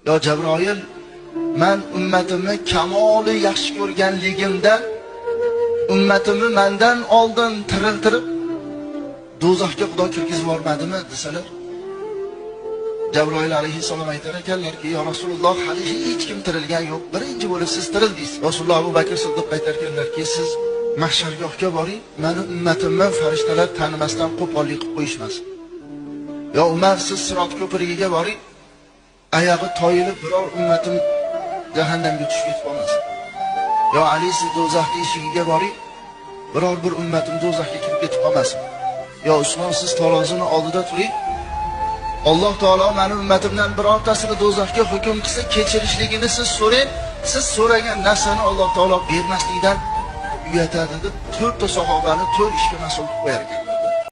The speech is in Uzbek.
Yo Jabroil, men ummatimni kamoli yaxshi ko'rganligimdan ummatimni mendan oldin tiriltirib do'zaxga Xudo kirgizib yubormadimi desalar, Jabroil alayhissalom aytar ekanlarki, yo Rasululloh, hali hech kim tirilgan yo'q, birinchi bo'lib siz tirildingiz. Rasululloh Abu Bakr Siddiq aytar ekanlarki, siz mahshargohga boring, meni ummatimni farishtalar tanimasdan qo'pollik qilib qo'yishmasin. Yo Umar, siz Sirot ko'prigiga boring, oyog'i toyilib biror ummatim jahannamga tushib ketib qolmasin. Yo Ali, siz do'zaxning eshigiga boring, biror bir ummatim do'zaxga kirib ketib qolmasin. Yo Usmon, siz tarozini oldida turing, Alloh taolo meni ummatimdan birortasini do'zaxga hukm qilsa kechirishligini siz so'rang, siz so'ragan narsani Alloh taolo bermaslikdan uyatadi deb 4 ta sahobani 4 ishga mas'ul qilib qo'yar ekan.